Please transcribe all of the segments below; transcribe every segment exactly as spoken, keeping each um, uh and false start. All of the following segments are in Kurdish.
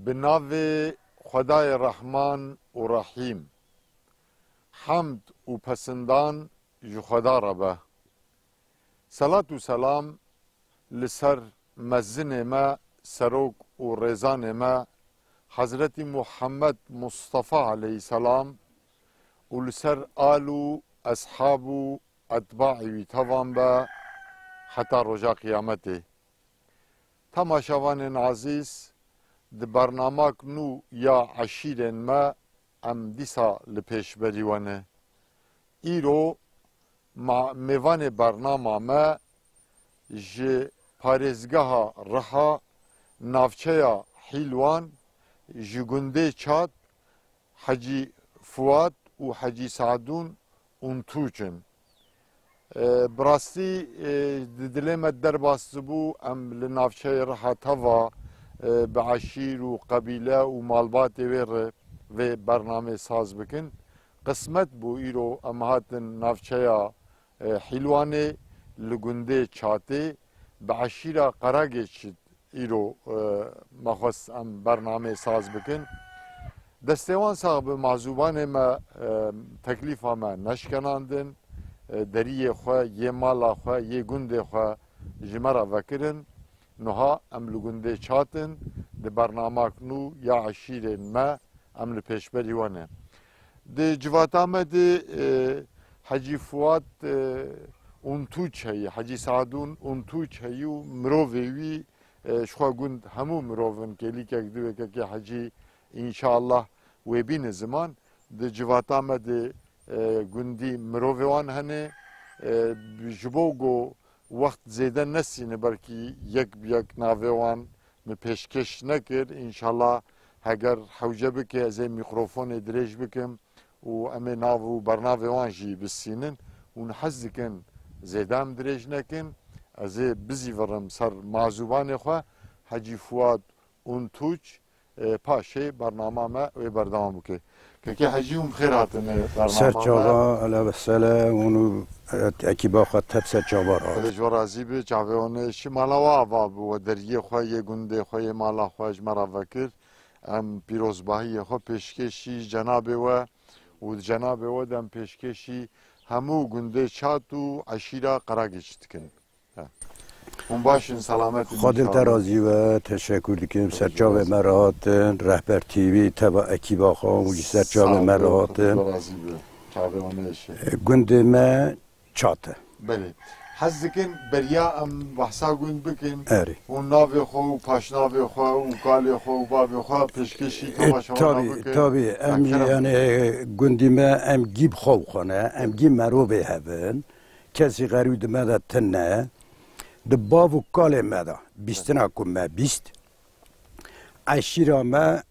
Bi navê Xwedayê Rehman û Rehîm. Hemd û pesindan ji Xweda re be. Selat û selam li ser mezinê me, serok û rêzanê me, Hezretî Muhammed Mustafa aleyhisselam û li ser al û eshab û etbaî wî tevan be heta roja qiyametê. Temaşevanên ezîz, di bernamak nû ya eşîrên me em dîsa li pêşberî we ne. Îro ma-, mêvanê bernama me ji parêzgeha Riha, navçeya Hîlwan, ji gundê Çat, Hecî Fuad û Hecî Sadûn Untûç in. E, bi rastî, e, di dilê me derbas dibû, em li navçeyê Riha teva, e, bi eşîr û qebîle û malbatê wê re vê bernamê saz bikin. Qismet bû, îro em hatin navçeya, e, Hîlwanê, li gundê Çatê, bi eşîra Qeragêç îro, e, me xwest em bernameyê saz bikin. Destê wan sax bi mazûbanê me, e, teklîfa me neşkenandin, e, deriyê xwe, yê mala xwe, yê gundê xwe ji me re vekirin. Niha em li gundê Çat in, di bernamak nû ya eşîrên me, em li pêşberî we ne. Di civata me de, e, Hecî Fuad, e, Untûç heye, Hecî Sadûn Untûç heye û mirovê wî, e, ji xwe gund hemû mirov in, kêlîkek, diwêkekê Hecî, înşallah wê bîne ziman. Di civata me de, e, gundî mirovê wan hene. E, ji bo ku wext zêde nesîne, belkî yek bi yek navê wan min pêşkêş nekir. Înşallah heger hewce bike, ez ê mîkrofonê dirêj bikim û em ê nav û bernavê wan jî bisînin. Hûn hez dikin zêde em dirêj nekin? Ez ê bizîvirim ser mazûbanê xwe, Hecî Fuad Untûç, e, paşê bernama me wê berdewam bike. Kekê Hecî, hûn bi xêr hatine bernama me. Ser çava, ele ve sele, hûn û, e, ekîba xwe tev ser çava re. Xwedê ji we razî be, çavê wan êşî. Mala we ava bû, we deriyê xwe, yê gundê xwe, yê mala xwe ji me re vekir. Em pîrozbahiyê xwe pêşkêşî cenabê we û di cenabê we de em pêşkêşî hemû gundê Çat û eşîra Qeragêç dikin. He. Hûn baş in, selamet in, Xwedê te inşallah. Razî be, teşekkür dikim. Ser çavê me re hatin, Rehber T V, teva ekîba xwe û ji ser çavê me re hatin. Sağ ol, Xwedê razî be. Çavê wan êşe. Gundê me Çat e. Belê. Hez dikin beriya em behsa gund bikin. Erê. Hûn navê xwe û paşnavê xwe û kalê xwe û bavê xwe pêşkêşî temaşevanan bikin. Tabî, tabî. Em jî, yani, gundî me, em gî bi xwe xwe ne, em gî merovê hev in. Kesî xerîb di me de tune. Di bav û kalê me de bîstina ku me bîst, eşîra me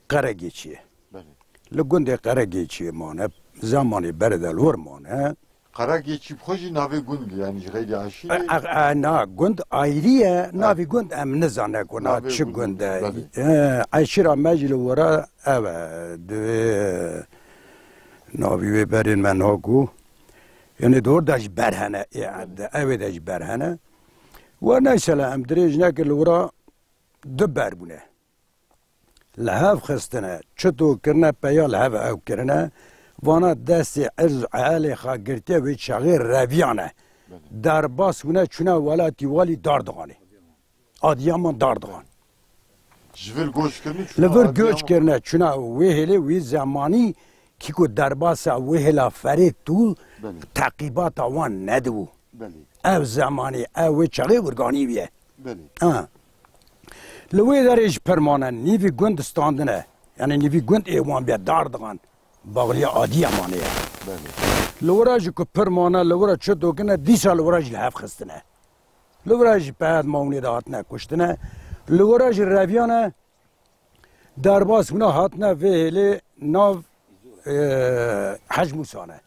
Qeregêçiyê. Belê. Li gundê Qeregêçiyê mane, zemanê berê de li wir mane. Qeregêçî bi xwe jî navê gund e, yani ji xeyrî eşîrê? E, e, e, na, gund ayrî ye, navê gund em nizane ku na çi gund e. Belê. E, eşîra me jî li wira ev e, divê navî wê berên me nago. Yani di wir de jî ber hene, e, di ew ê de jî ber hene. Wer neyse, em dirêj nekir, li wira du ber bûne. Li hev xistine, çito kirine peya li hev ew kirine, vana destê irz û ehelê xwe girtiye wê çaxê reviyane. Belê. Derbas bûne çûne welatî walî Dardiganê. Adiyaman Dardigan. Ji vir göç kirine çûne Li vir göç Adiyaman kirine çûne wê hêlê wî zemanî kî ku derbasa wê hêla ferê tû Belê. Teqîbata wan nedibû. Belê. Ev zemanî, ew wê çaxê wirganî bûye. Belê. Ha. Li wê derê ji pir mane, nîvî gund standine. Yani nîvî gund ê wan bûye Dardigan. Baxliya Adiyamanê ye. Belê. Li wira jî ku pir mane, li wira çi dokine, dîsa li wira jî li hev xistine. Li wira jî peyad mawinê de hatine kuştine. Li wira jî reviyane derbas bûne hatine vê hêlê nav, e, Hec Mûsane.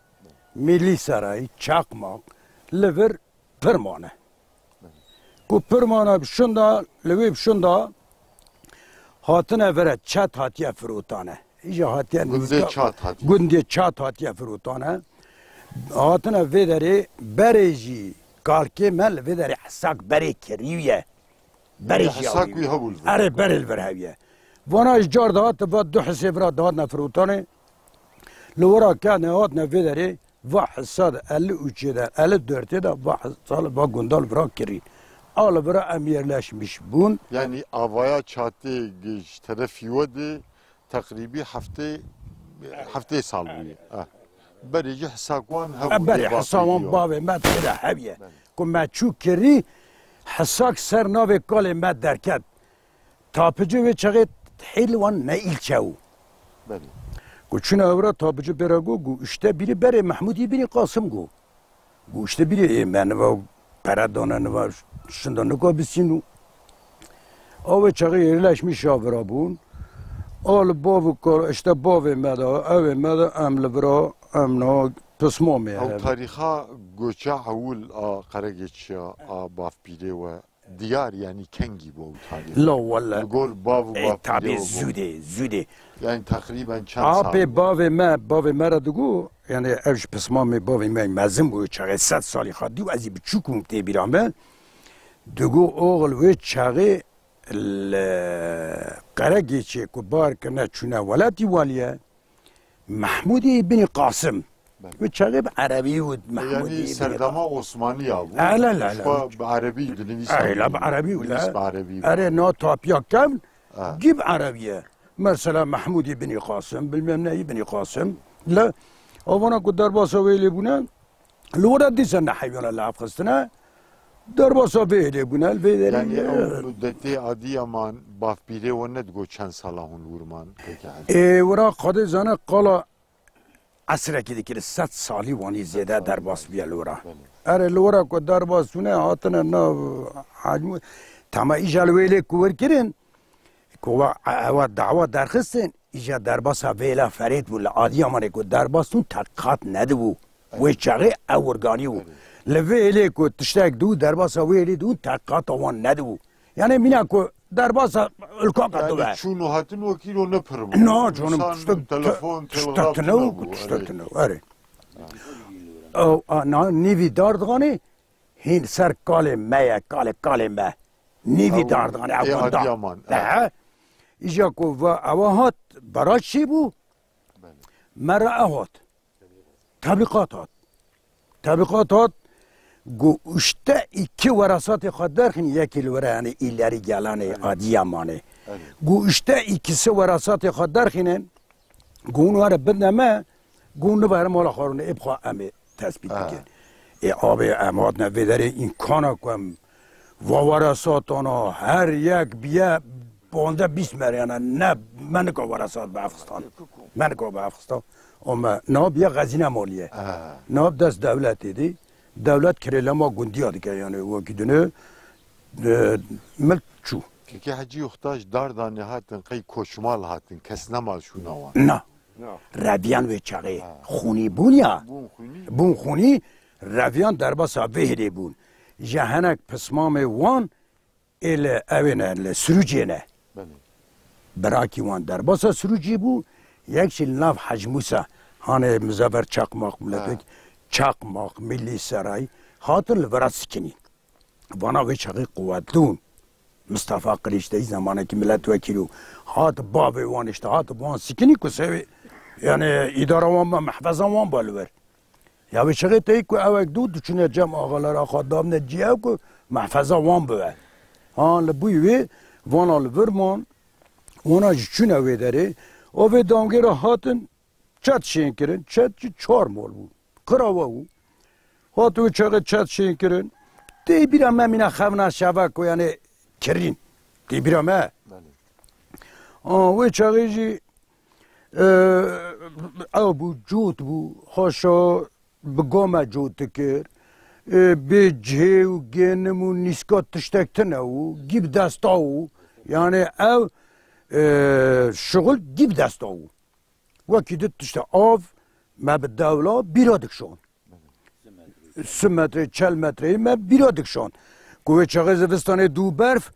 Milî Serayî, Çaqmaq, li vir pir mane. Ku pir mane bi şunda, li wê bi şunda hatine vere çet hatiye firotane. Îja hatiye Gundê nizka-, Çat hatiye. Gundê Çat hatiye firotane. Hatine vê derê berê jî kalkê me li vê derê Hesak berê kirî ye. Berê jî Hesak wî hebû li vir. Erê, berê li vir hewiye. Vana ji car dihat va du hisê vira dihatine firotanê. Li wira kene hatine vê derê, va hisa de elli û çê de, elli dörtê de va hisa li va gunda li vira kirîn. A li vira em yerleşmiş bûn. Yanî avaya Çatê ji terefî we de teqrîbî heftê, heftê sal bûye. Eh. Berê jî hisak wan hebû. E, berê hisa wan bavê me tê de hebiye. Belê. Ku me çû kirî, hisak ser navê kalê me derket. Tapicî wê çaxê hêl wan ne îlçe û. Belê. Ku çûne ewra tapicî pê re got, got, işte biri berê Mehmûdî bînî Qasim got. Got, işte biri ê me niva pere dane niva şinda nika bisîn û. A wê çaxê yerleşmiş ya vira bûn. A li bav û kal, işte bavê me de, ewê me de em li vira, em niha pismamê Ew hebe. Tarîxa goça ewil a Qeregêçiya, a bavpîrê we. Diyar, yanî kengî bû ew tarîx? La wele. Li gor bav û bavpîrê we bû. Zûdê, zûdê. Yanî teqrîben çend sal bû? Apê bavê me, bavê me re digo, yanî ev ji pismamê bavê me mezin bû, çaxê sed salî xwe dî û ez ê biçûk bûm tê bîra me. Digo oxil wê çaxê li Qeregêçê ku bar kirine çûne welatî waliye, Mehmûdê bînî Qasim. Belê. Wê çaxê bi erebî û Mehmûdê bînî Qasim. Yanî serdema Osmanî ya bû. Ele, ele, ele. Bi erebî dinivîsa. Ele bi erebî û le. Dinivîs bi erebî bû. Erê na tapiya kevn, ha, gî bi erebî ye. Mesela Mehmûdê bînî Qasim, bilmem neyî bînî Qasim. Le, avana ku derbasa wê lê bûne, Li were dîsa nehewiyana li hev xistine, derbasa vê hêlê bûne, li vê derê. Yanî ew mudetê Adiyaman bavpîrê we nedigo çend sala hûn li wir man, pêke hecî? Ê, wira Qadê Zane qala esrekî dikir, sed salî wanî zêde derbas bûye li wira. Belê. Erê, li wira ku derbas bûne, hatine nav hacmû, tema îja li wê lê ku wir kirin, Ku wa, ewa dawa derxistin, îja derbasa vêla Ferêt bû li Adiyamanê ku derbas tûn teqat nedibû. Wê çaxê ew wirganî bû. Li vê hêlê ku tiştek dû derbasa wê hêlê dû teqata wan nedibû. Yanî mîna ku derbasa ulkaka Yanî dibe. Çûn û hatin wekî ro ne pir bû. Na, canım, Însan tiştek, telefon, tiştek telgraf tune tune bû, bû, tiştek erê. Tune bû, erê. Ew, a, na, nîvî dardiganê, Hîn ser kalê me ye, kalê, kalê me. Nîvî Ew, dardiganê, ew ê gunda. Adiyaman, He. Evet. Îja ku va, ewa hat, baraj çêbû. Belê. Me re ew hat. Tebliqat hat. Tebliqat hat. Gu işte iki werasatê xwe derxîn, yekî li were, yanî îlerî gelanê, Evet. Adiyamanê. Evet. Gu işte ikisi werasatê xwe derxînin. Gu hûn were bidne me, gu hûn nibere mala xwe rûne, ê bi xwe em ê tespît Ha. bikin. Ê abê em hatine vê derê îmkana ku em va were satana her yek biye panzdeh bîst meriyana ne me nika were sat bi efxistan. Me nika bi efxistan. O me niha biye xezîne maliye. Ha. Niha bi dest dewletê dî. Dewlet kirêlema gundiya dike, yanî wekî dune, e, milk çû. Kekê Hecî Yoxtaş dar danê hatin, qey koçmal hatin, kes nema şûna wan. Na. Na. Reviyan wê çaxê Ha. xûnî bûn ya. Bûn xûnî. Bûn xûnî, reviyan derbasa vê hêlê bûn. Ji henek pismamê wan ê li ewê ne, li Sirûcê ne. Belê. Birakî wan derbasa Sirûcê bû, yek jî li nav Hec Mûsa, hanê mizever çaqmaq miletek, Ha. çaqmaq, Millî Seray, hatin li vira sikinî. Vana vê çaxê quwetli bûn. Mistefa Qirîşteyî zemanekî miletwekîl û hat bavê wan, işte hat wan sikinî ku sewê, yanî îdara wan be, mehfeza wan be li wir. Ya wê çaxê teyî ku ewek dû diçûne cem axalara xwe dabne cî ew ku mehfeza wan bibe. Ha, li bûyî wê vana li vir man, wana jî çûne wê derê. O vê dangê re hatin, Çet şên kirin, çet jî çar mal bû. Qira we bû. Hat wê çaxê çet şên kirin. Tê bîra me mîna xevna şeva ku, yanî, kirîn. Tê bîra me. Belê. A, wê çaxê jî, e, ew bû, cot bû, haşa bi gome cot dikir. E, bê cihê û gênim û nîska tiştek tune û gî bi desta û, yanî ew, e, şixul gî bi desta û. Wekî di tişta av me bi dewla bîra dikşan. Si metre, çel metreyê me bîra dikşan. Ku wê çaxê zivistanê dû berf,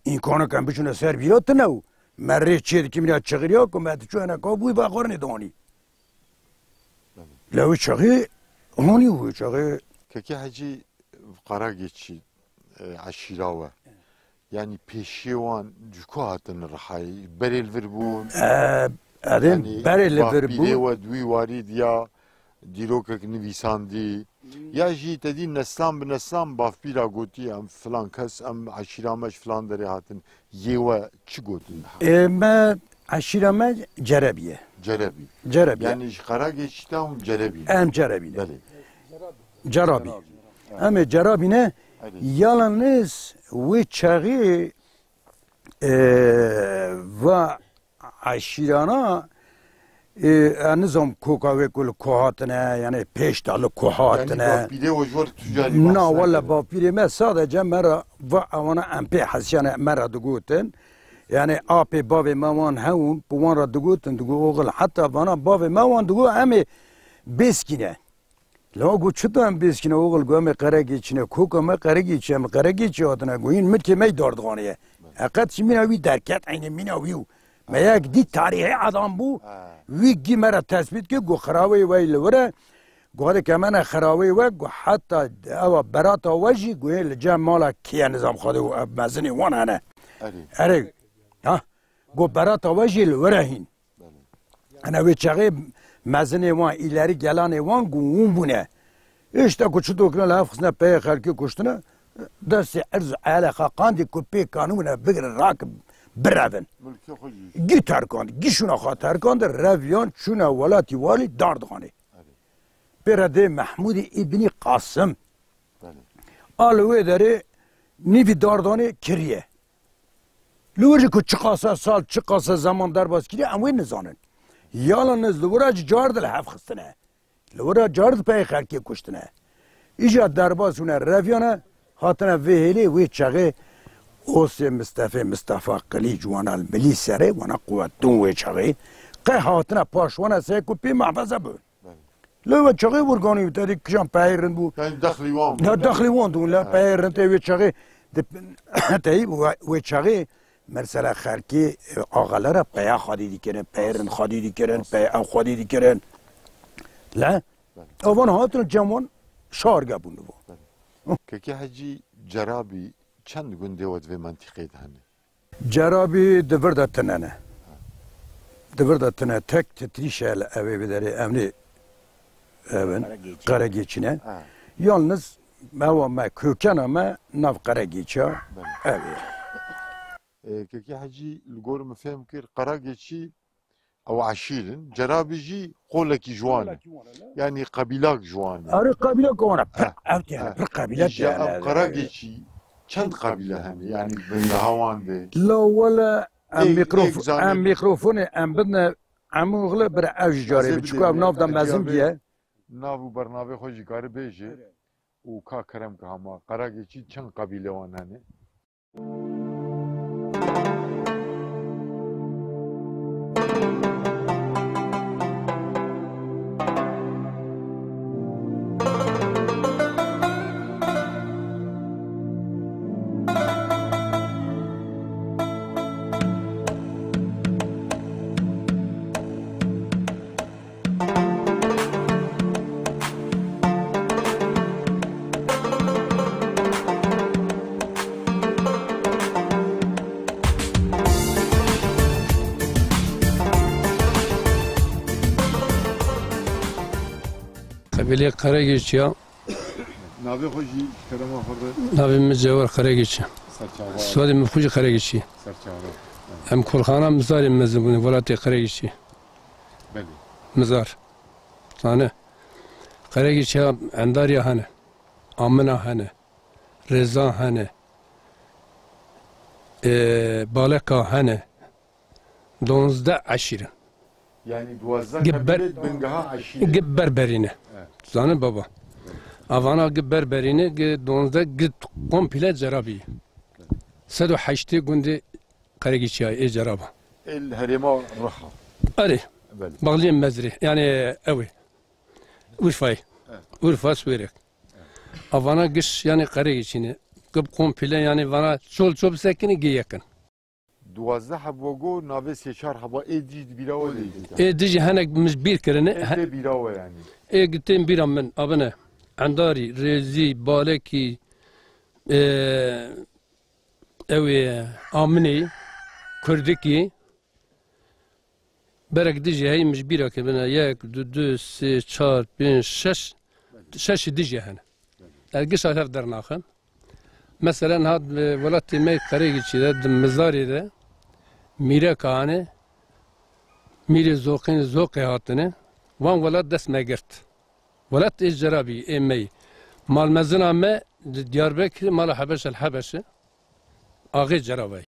îmkanek em biçûne ser bîra tine û me rê çê dikî mîna çixiriya ku me diçû ene ka bûyî vexwarinê danî. Lê wê çaxê honî wê çaxê. Kekê Hecî Qarageçî, e, eşîra we. Yanî pêşiyê wan ji ku hatin Rihayê? Berê li vir bûn? E, erê, yanî berê li vir bûn. Bavpîrê we di wî warî diya dîrokek nivîsandî? Ya jî te dî neslan bi neslan bavpîra gotî, em filan kes, em eşîra me ji filan derê hatin. Yê we çi gotin? E, me, eşîra me Cerebî ye. Cerebî. Cerebî ye. Yanî ji Qeragêçî te hûn Cerebî ne? Em Cerebî ne. Belê. Cerabî. Em ê Cerabî ne. Erê. Yalaniz wê çaxê, e, va eşîrana, e, ez nizam koka wê ku li ku hatine, yanî pêş de li ku hatine. Yanî bapîrê we ji we re tu carî behs nekiriye? Na, wele bapîrê me sadece me re va ewana em pê hesiyane me re digotin. Yanî apê bavê me wan hewin, bi wan re digotin, digo oxil, heta vana bavê me wan digo em ê bêskî ne. Lewma got, çito em bêskî ne oxil? Got, em ê Qeregêçî ne. Koka me Qeregêçî, em Qeregêçî hatine. Got, hîn milkê me yî dardixanê ye. E, qet jî mîna wî derket, eynê mîna wî û me yek dî tarîxê adam bû. Ha. Wî gî me re tesbît kir, got, xiraweyê we yî li wir e. Got, hadi ke me ne xiraweyê we, got, heta ewa berata we jî, got, hê li cem mala kê ye nizam Xwedê û ev mezinê wan hene. Erê. Erê. Ha. Got, berata we jî li wir e hîn. Belê. Hene wê çaxê mezinê wan, îlerî gelanê wan ku hûn bûne. Îşte ku çi dokine li hev xistine peyê xelkê kuştine, destê erz û eyalê xwe qandî ku pê kanibûne bigire rakin birevin. Milkê xwe jî. Gî terkand, gî şûna xwe terkand, reviyan çûne welatî walî Dardixanê. Erê. Pê re dê Mehmûdê Îbnî Qasim. Belê. A li wê derê nîvî Dardanê kiriye. Li wir jî ku çiqasa sal, çiqasa zeman derbas kiriye, em wê nizanin. Yalaniz li wira jî car di li hev xistine. Li wira car di peyê xelkê kuştine. Îja derbas bûne reviyane, hatine vê hêlê wê çaxê Osê Mistefê, Mistefa Qilîc wana li milî serê, wana quwetûn wê çaxê. Qey hatine paş wana sê ku pê mehfeze bûn. Belê. Lê we çaxê wirganî û te dî kijan peyê rind bû. Yani dexlî wan bû. Ya dexlî wan dûn, le peyê rind tê wê çaxê di, teyî wê, wê çaxê mesela xelkê, e, axelere peya xwedî dikirin, peyê rind xwedî dikirin, peyê ew xwedî dikirin. Le? Belê. Evan hatin cem wan şarge bûn li bo. Belê. Kekê Hecî, Cerabî çend gundê we di vê mentîqê de hene? Cerabî di vir de tine ne. Di vir de tine tek titrîş e li evê bi derê, em nê evin, Qeregêçî. Qeregêçî ne. Ha. Yalniz ewa me, kökena me nav Qeregêçî ya. Belê. Ev e. E, Kekê Hecî, li gor min fêm kir, Qeregêçî ew eşîr in, Cerabî jî qolekî ji wan e. Qolekî wan e, ne? Yani qebîlak ji wan e. Arê qebîlak wan e. Pir, ha, ev tê, ha, pir qebîle tê, ev Qeregêçî çend qebîle hene? Yani bingeha wan de. La wele em, ê, mîkrof-, ê, zanî, em mîkrofonê em bidine emû oxle bire ev jî carê bi, çiku ev nav de mezin bîye. Nav û bernavê xwe jî kare bêje û ka kerem ke hema Qeregêçî çend qebîle wan hene? Qebîlê Qeregêç ya. Navê xwe jî ji kerema xwe re. Navê min Cewher Qeregêç e. Serçava. Soyadê min xwe jî Qeregêçî. Serçava. Em kolxana Mizarê mezin bûne, welatê Qeregêçî. Belê. Mizar. Zane. Qeregîçiya Endarya hene. Amina hene. Rêza hene. E, Baleka hene. Donzdeh eşîr in. Yani duwazdeh qebîlê bingeha eşîr in. Gi ber berîne. Evet. Zanin baba. Avana gi ber berîne, gi donzdeh, gi komple Cerabî. Sed û heştê gundê Qeregîçiya ê Ceraba. Ê li herêma Riha. Erê. Belê. Baxliyê Mezrê. Yani ew ê. Urfayê. Evet. Urfa, Swêrek. Avana giş yani Qeregîçî ne. Gib komple yani vana çol çol bisekine gi yekin. Duwazdeh heb we got, navê sê çar heba ê dî di bîra we de. Ê dî jî henek min ji bîr kirine. Ê tê bîra we yani. Ê gi tên bîra min, abine. Endarî, Rêzî, Balekî, e, ew ê Aminê, Kurdikî, berek dî jî heyî min ji bîra kiribine. Yek, du, du, sê, çar, pênc, şeş, şeşî dî jî hene. Ez gişa hev dernaxim. Mesela niha di welatê me Qeregîçî de, di Mizarê de mîrek hane, mîrê Zoqên, Zoqê hatine, wan welat dest me girt. Welat ê Cerabî, ê me yî. Malmezina me di Diyarbekirê, mala Hebeş el Hebeşi, axê Cerabeyî.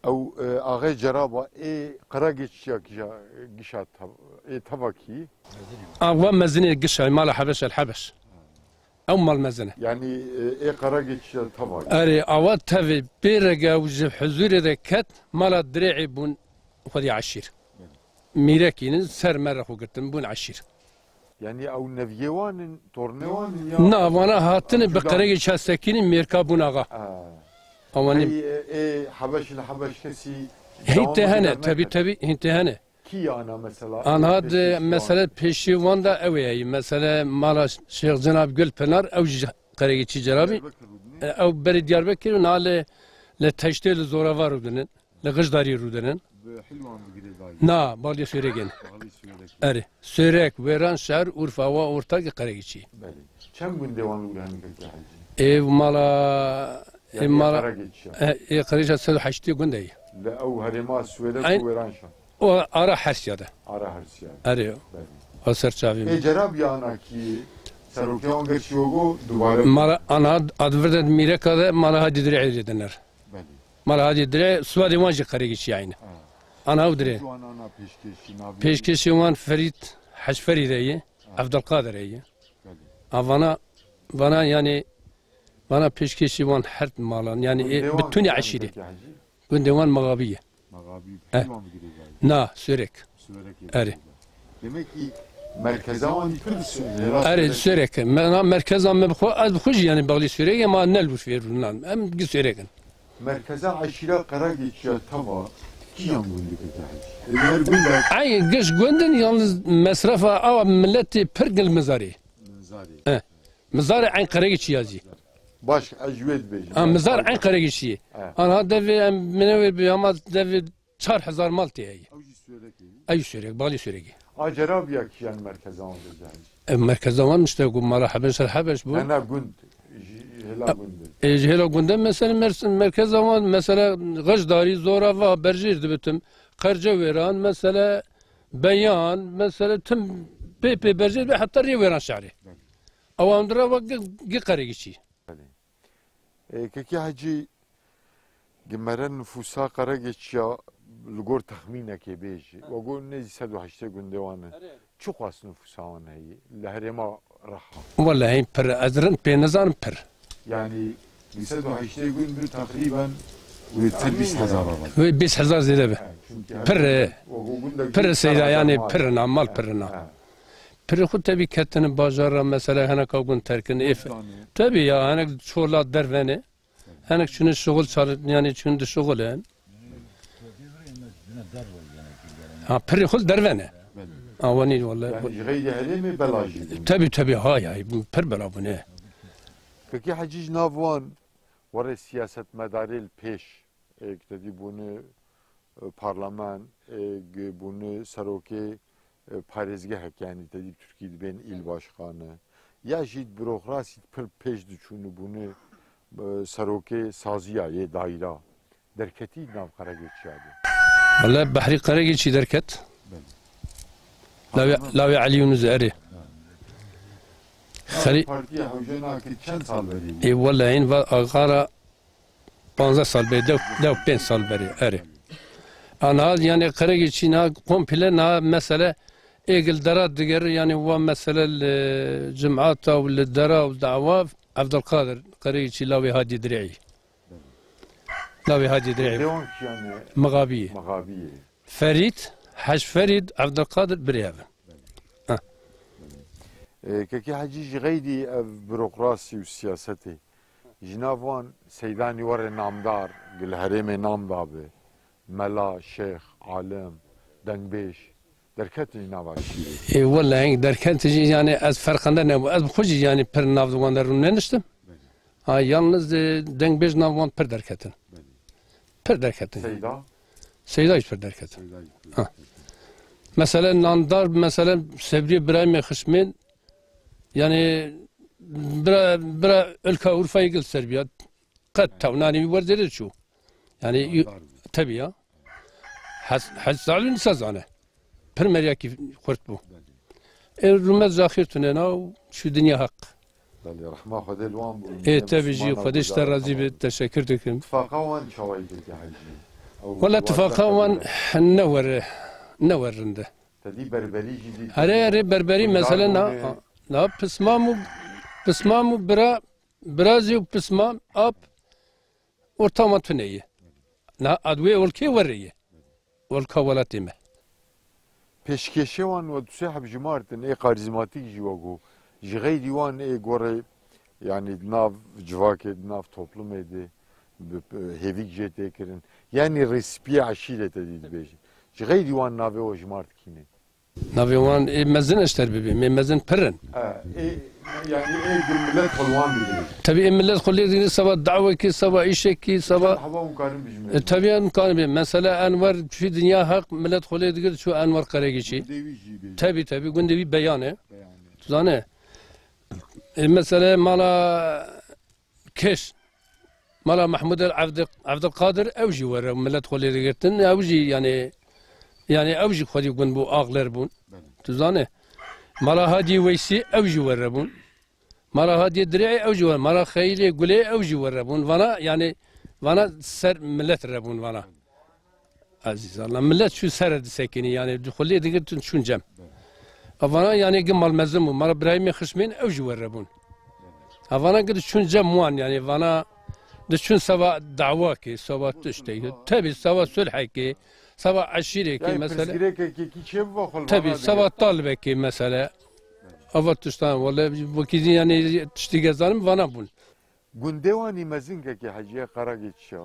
Ew, e, axê Ceraba ê Qeregîçiya gişa, gişa tev-, ê teva kî? A, wa mezinê gişa, mala Hebeş el Hebeş. Ew mal mezin e. Yanî, e, ê Qeregîçiya teva kî? Erê, awa tevê pê rege ew ji huzûrê de ket, mala Dirê'ê bûn xwedî eşîr. Mîrekînin ser me re xwe girtin, bûn eşîr. Yanî ew neviyê wan in, tornê wan in ya? Na, vana hatine bi Qeregîçiya sekînin mêrka bûn axa. Ha. Awanî. Hey, e, ê Hebeş li Hebeş kesî Hîn tê hene, tebî, tebî, hîn tê hene. Kî ana mesela? Anha de, pêşî wan? Mesela pêşî wan da ew ê heyî. Mesela mala Şêx Cenab Gulpinar, ew jî Qeregîçî Cerabî. Diyarbekir rûdinin? E, ew berî Diyarbekir û na li, li Teştê li Zoravar rûdinin. Li Xijdarî rûdinin. Bi Hilwan bi girêdayî? Na, Balî Sûrêgên. Balî Sûrêgên. Erê. Sûrek, Wêran, Şehr, Urfa, wa ortak Qeregîçî. Belê. Çend gundê wan li wir hene keke Hecî? Ê mala, ê mala, e, ê Qeregîçiya sed û heştê gundê ye. Li ew herêma Sûrek û Wêran Şehr. O ara Hersiya de. Ara Hersiya. Erê. Belê. O ser çavî. Ê Cerabî ana kî serokê wan gerçî wego dubare. Mala ana ad-, advir de mîreka de mala Hadî Dirê Êrê dener. Belê. Mala Hadî Dirê, Suadê wan jî Qeregîçî aynî. Ha. Ana ew dirê. Şu an ana pêşkêşî navê. Pêşkêşî wan Ferît, Hec Ferîde ye, Ha. Evdilqadir ye. Belê. A vana, vana yanî, vana pêşkêşî wan her malan, yanî, e, bitunî eşîrê. Gundê wan Mexabî ye. Mexabî, Eh. Pîl wan bigirê gayî. Na, Sûrek. Sûrekê Erê. Bigirê. Demek ki merkeza wan pir Sûrek. Erê, Sûrek. Me-, na merkeza me bi xwe, ez bi xwe jî yanî Balî Sûrek, ema ne li wir fêr bûn, na. Em gi Sûrek in. Merkeza eşîra Qeregîçiya teva kîjan gundî keke Hecî? Her gund e. Ay, giş gundin yalnız mesrefa awa milletê pir gil Mizarê. Mizarê. Eh. Mizar Eyn Qeregîçiya jî. Baş, ez ji wê dibêjim. Ha, Mizar Eyn Qeregîçiyê. He. Anha devê em minewê bi ama devê çar hezar mal tê heye. Ew jî Sûrekê. Ew Sûrek, Balî Sûrekê. A Cerabîya kîjan merkeza wan de cahil? E, merkeza wan işte ku mala Hebeş el Hebeş bû. Hena gund, ji hêla gund. E, ji hêla gunde mesela mers-, merkeza wan mesela Xijdarî, Zorava, Berjêr dibitim. Qercewêran mesela Beyan, mesela tim pê pê Berjêr be heta rê Wêran Şehrê. Belê. Ew em dire wek gi, gi Qeregîçî. Belê. E, Kekî Hecî, gi mere nifûsa Qeregîçiya li gor texmînekê bêjî. Wego nêzî sed û heştê gundê wan e. Erê, erê. Çiqas nifûsa wan heye? Li herêma Reha. Wele hîn pir e. Ez rind pê nizanim pir. Yanî, li sed û heştê gund bi teqrîben wê ser bîst hezar re. Wê bîst hezar zêde be. He, çünkü Pir e. Wego gundek Pir e seyda, yanî mal. Pir in, mal He, pir in. He. Pirê xwe tevî ketine bajar re, mesela hinek ew gund terkin. Ê f-, Gund dane. Tevî ya, hinek çola dervene. Hinek çûne şixul çar-, yanî çûn di şixul in. Ha, pirê xwe dervene. Belê. Awanî wele. Yani ji xeyrî herêmê bela jî bûn. Tevî, tevî, ha ya, pir bela bûne. Peki Hecî ji nav wan were siyasetmedarê li pêş, ê, ki te dî bûne, e, parlament, ê, ki bûne serokê, e, parêzgehek, yanî te dî Tirkî dibên îl başkanı. Ya jî burokrasî pir pêş diçûne bûne, e, serokê saziya yê daîra. Derketî nav Qeregêçiya de. Wele Behrî Qeregêçî derket. Belê. Lawê, lawê Elî Yunus erê. Ha. Xelî- Partiya Hewce nakê çend sal berî bû? Ê wele hîn va axara panzdeh sal berî, dew, dew pênc sal berî, erê. Anha, yanî, Qeregîçî na komple na mesele êgil dera diger, yanî, wa mesele li cimata û li dera û dawa Evdilqadir Qeregîçî lawê Hadî Dirê'î. Lawê Hadî Dirê'î. Dewan kî yanî? Mixabiyê. Mixabiyê. Ferîd, Hec Ferîd, Evdilqadir birê ev in. E, Kekê Hecî, ji xeyrî ev burokrasî û siyasetê, ji nav wan seydanî were namdar, li herêmê nam dabe, mela, şêx, alim, dengbêj, derketin ji nava şîrê? Ê, wele heng derketin jî, yanî ez ferqende nebû. Ez bi xwe jî, yanî pir nav di wan de rûneniştim. Ha, yalniz, e, dengbêj nav wan pir derketin. Belê. Pir derketin. Seyda? Seyda jî pir derketin. Seyda jî pir Ha. derketin. Mesele nandar, mesele Sebrî birayê me xişmên, yani bira, bira Ilka Urfayê gil ser biya. Qet tewnanî wî wer zêde çû. Yani Nandar bû. Tabii ya. Hez, hez salin sezane. Pir meryakî xurt bû. Ê rûmet zaxir tune na û şu dinya haq. Belê, rehma Xwedê li wan bû. Ê, Em tevî jî Misliman Xwedê ji te razî be, teşekkür dikim. Tifaqa wan çawayî pêkî hecî? Ew Wala wan tifaqa zehmet wan bû. ne wer, ne wer rinde. Te dî berberî jî dî Here, here berberî mesele na, Bûne. na pismam û, pismam û bira, birazî û pismam ap orta wan tune ye. Na ad wê olkê were ye. Olka welatê me. Pêşkêşê wan we du sê heb jimartin, ê karîzmatîk jî we got. Ji xeyrî wan ê gorê, yanî di nav civakê, di nav toplumê de bi, bi hêvîk jê tê kirin. Yanî rêspiyê eşîrê te dî dibêjin. Ji xeyrî wan navê we jimart kî ne? Navê wan ê mezin eşter bibê, mê mezin pir in. E, ê, yanî ê gir millet xwe li wan digire. Tevî ê millet xwe lê digire, seba dawekî, seba îşekî, seba Çend heba hûn karin bijimêrin? E, tevî em karin bê. Mesela Enwer çû dinya haq, millet xwe lê digir çû Enwer Qeregîçî. Gundê wî jî bê. Tevî, tevî, gundê wî Beyan e. Beyan e. Tu zane? E, mesela mala Kêş. Mala Mehmûd el Evdi-, Evdilqadir ew jî were, millet xwe lê digirtin, ew jî yani, yani ew jî xwedî gund bû, axler bûn. Belê. Tu zane? Mala Hadiyê Weysî ew jî were bûn. Mala Hadiyê Dirêê ew jî were. Mala Xeyîlê Gulê ew jî were bûn. Vana yani, vana ser millet re bûn vana. Ezîz Allah, millet çû ser disekinî, yani xwe lê digirtin çûn cem. Evana yani gi mal mezin bûn, mala birayê me xişmên ew jî were bûn. Evana gi diçûn cem wan, yani vana diçûn seba dawakê, seba tiştekê, tebî seba sulhekê, seba eşîrekê Yani mesela. pirsgirêkekî çê bibe xwe li Tebî vana seba digir. talibekê mesela. Ava tiştan, wele wekî zî yani tiştî gezanim vana bûn. Gundê wan î mezin kekê Hecîye Qeregîçî ya.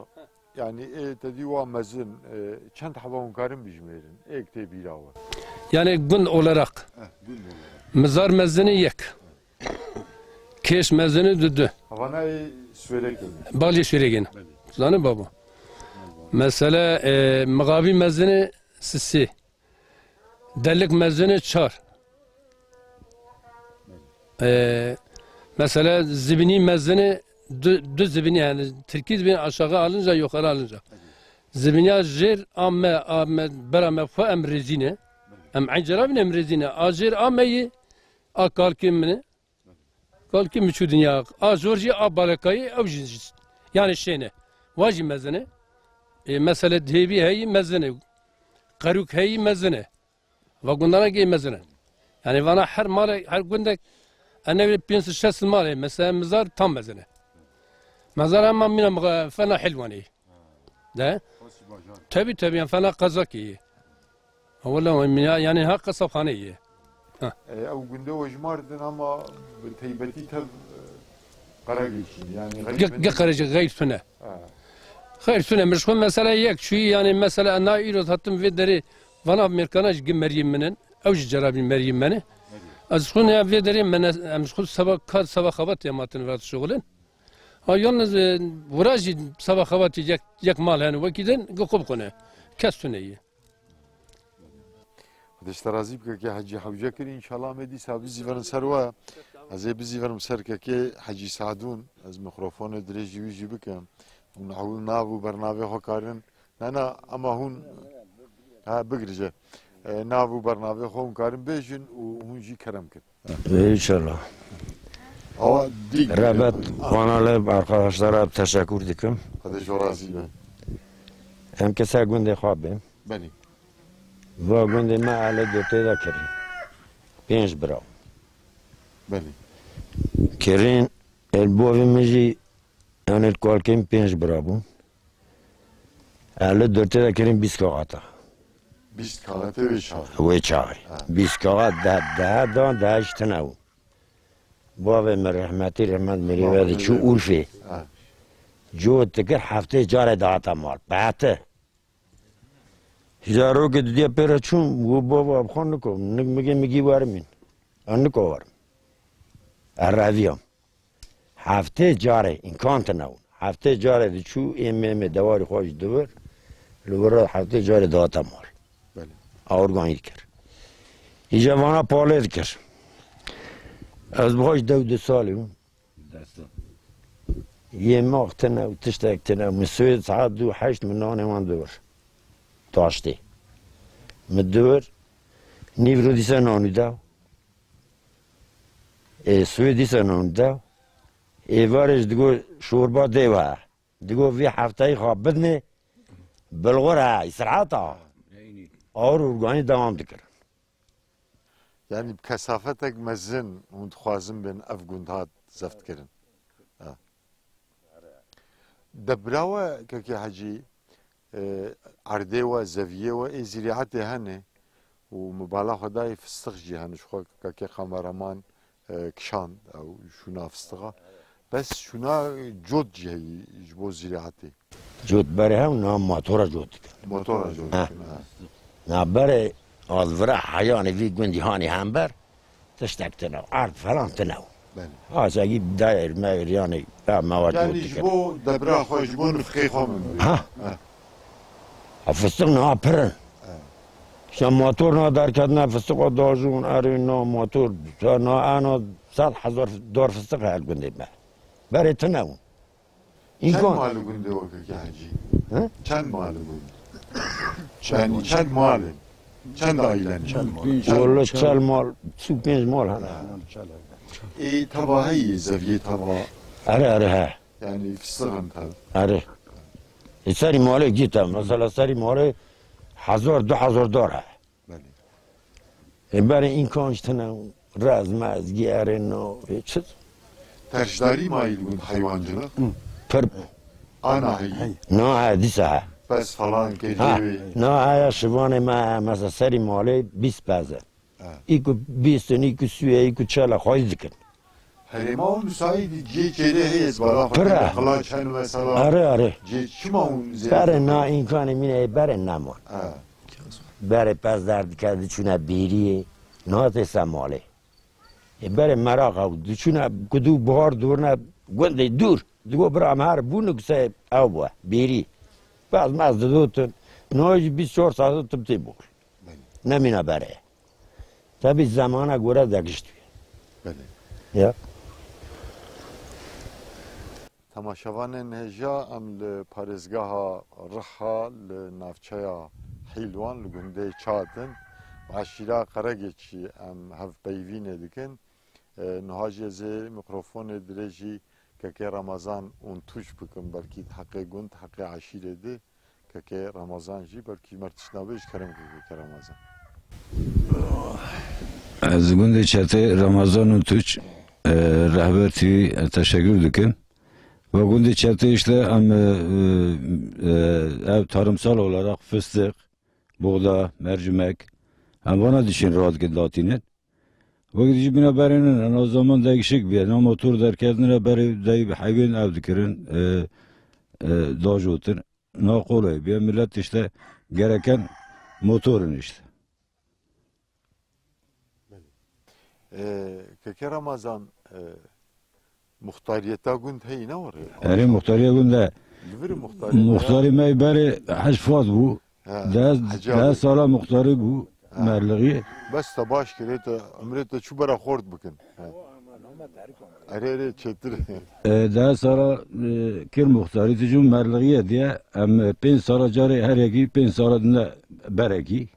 Yani ê te dî wa mezin, e, çend heba hûn karin bijmêrin? Êk tê bîra we. Yani gund olarak. Eh, gund olarak. Mizar mezini yek. Kêş mezini du du. Havana ê Swêrekê ne? Balê Swêrekê ne. Belê. Zanî baba. Mesela, e, Mixabî mezini sisê. Delik mezini çar. Ee, mesela zibini mezini du, du zibini yani Tirkî zibini aşağı alınca yukarı alınca. Zibiniya jêr a me, a me, bera me xwe em rêzîne. Em encera bin em rêzîne. A jêr a me yî, a kalkê min e. Kalkî min çû dinya. A jor jî a balekayî ew jî, yani şêne. Wa jî mezin e. E, mesele dêvî heyî mezin e. Qerûk heyî mezin e. Va gundana gê mezin e. Yani vana her male, her gundek, e, ne bileyim pênc sed şeş sed mal e. Mesela mizar tam mezin e. Mezar ama mina mıga-, fena Hilwanê. De? Tabii, tabii, yani fena Kazakî. Ha, wala ya, yani ha qasabxane ye. Ha. E, ew gunde we jimardin ama bi teybetî tev, e, Qeregîçî, yani Ge-, ge Qeregîçî, xeyr tune. Ha. Xeyr tune, min ji xwe mesela yek çûyî, yani mesela na îro hatim vê derê vana mêrkana ji gi meriyê min in, ew jî cerabî meriyê min e. Ez xwe ne vê derê min e, em ji xwe seba kar, seba xebat ya matin ve şixulin. Ha, yalnız, e, wira jî seba xebatî yek, yek mal hene, wekî din, gi xwe bixwe ne. Kes tune ye. Xwedê ji te razî bike, kekê Hecî Hewce kirî, înşallah em ê dîsa bizîvirin ser we. Ez ê bizîvirim ser kekê Hecî Sadûn, ez mîkrofonê dirêjî wî jî bikim. Hûn ewil nav û bernavê xwe karin. Na, na, ama hûn, ha, bigirije. E, nav û bernavê xwe hûn karin bêjin û hûn jî kerem kin. Înşallah. Awa dî Rebet kanalê arkadaşlara teşekkür dikim. Xwedê ji we razî be. Em kese gundê xwe bên. Belê. Va gundê me Elê Dotê de kirî. Pênc bira. Belê. Kirîn, el bovê min jî, yani kalkên pênc bira bûn. Elê Dotê de kirîn bîst kaxata. Bîst kaxatê wê çaxê. Wê çaxê. Ha. Bîst kaxat de, de, de, de, de, işte ne bû. Bavê min rehmetî, rehmet mirî Bavê vedî çû min. Urfê. Ha. Cot dikir heftê carê dihata mal. Pehte. Zarokê didiya pê re çûn, got, "Bava, em xwe niko, nik migê migî werimîn. Em niko werim." Ez reviyam. Heftê carê, îmkan tine bûn. Heftê carê diçû, ê mêmê dewarî xwe ji dibir, li wir re heftê carê dihate mal. Belê. Awirganî dikir. Îca vana palê dikir. Ez bi xwe ji dew du salî bûm. Dest. Yê max tine û tiştek tine. Min sibê saet du heşt min nanê wan dibir. Taştê. Min dibir. Nîvro dîsa nanû da. Ê, sibê dîsa nanû da. Êvarê ji digo şorba dê we. Digo vî hefteyî xwe bidinê, bilxwe re, îstiraheta. Awir û urganî dewam dikirin. Yani bi kesafetek mezin hûn dixwazin bên ev gund hat zeft kirin. Ha. Debra we, Kekê Hecî, e, erdê we, zeviyê we ê zîreetê hene û min bala xwe dayê fistiq jî hene, ji xwe Kekê kameraman, e, kişand ew şûna fistiqa. Bes şûna cot jî heyî ji bo zîreetê. Cot berê hev, na motora cot dikin. Motora cot Ha. dikin, ha. Na berê, az vira heyanê vî gundî hanî hember, tiştek tine, erd falan tine. Belê. Asegî dayr meyr, yani, ya mewa cot Yani ji dikin. bo debra xwe, ji bo nifqê xwe min bê. Ha. Ha. Ha, fistiq niha pir in. Ha. Îşte motor na derketine, fistiqa dajûn, erê na motor, na ena sed hezar dar fistiq hel gundê me. Berê tine bûn. Çend Îmkan. mal li gundê we, Kekê Hecî? He? Çend mal li gund? Çend Yani mal? çend mal in? Çend aile in? Çend mal? Walla çel mal, çil pênc mal hene. Ha. Ê teva heye, zeviyê teva? Erê, erê, he. Yani fistiq in tev? Erê. Ê serî malê gît e. Mesela serî malê hezar, du hezar dar he. Belê. Ê, berê îmkan ji tine, rez mez, giyerê no, ê, çi? Terşdarî mayî li gund heywancılık? Pir. Ana heyî. Na he, dîsa he. Pez falan, Ha, kecê wê. na he ya şivanê me, mesela serî malê bîst pez e. Ha. Î ku bîst in, î ku sûye, î ku çela xwedî dikin. Herêma hûn müsait, cihê çêlê heye, ez bala xwe Pir e. Qila çend mesela. Are, are. Cihê çima hûn zêde Berê na îmkanê mîne, berê neman. Ha. Berê pez derdike, diçûne bêriyê, nate se malê. Ê berê meraq ew, diçûne ku dû buhar dûrine gundê dûr. Digo bira em her bûn ku se ew bû, bêrî. Pez mez didotin, no jî bîst çar saet tim tê bol. Belê. Nemîne berê. Tabi zamana göre değiştiriyor. Belê. Ya. Temaşevanên hêja, em li parêzgeha Riha li navçeya Hîlwan li gundê Çat in. Eşîra Qeregêçî em hevpeyvînê dikin. E, niha jî ez ê mikrofonê dirêjî Kekê Remezan Untuç bikim, belkî di heqê gund, heqê eşîrê de. Kekê Remezan jî belkî mer tişt nabêj, kerem ke Kekê Remezan. Ez gundê Çetê Remezan Untuç, e, Rehber T V, e, teşekkür dikim. Ve gundê Çetê işte em, e, e, e, ev tarımsal olarak fıstık, buğda, mercimek, em vana dişin rahat latînin. Wekî dijî bîna berê nîne, na zaman değişik bûye. Na motor derketine berê dey bi heyvên ev dikirin, e, e, dajotin. Na kolay bûye. Millet işte gereken motor in işte. Ee, Keke Ramazan, e, muxtariyeta gund heyî ne were? Erê, muxtariya gund e. Li vir muxtariyeta Muxtarê me berê Hec Fuat bû. Ha, Deh, Hecî deh abi. sala muxtarî bû Ha. Merlixî. Bes te baş kirê, te umrê te çû bera xort bikin. Ha. Erê, erê, çêtir. E, deh sala, e, kir muxtarî, tu çû Merlixî ye diye, em, e, pênc sala carê her yekî, pênc sala dine berekî.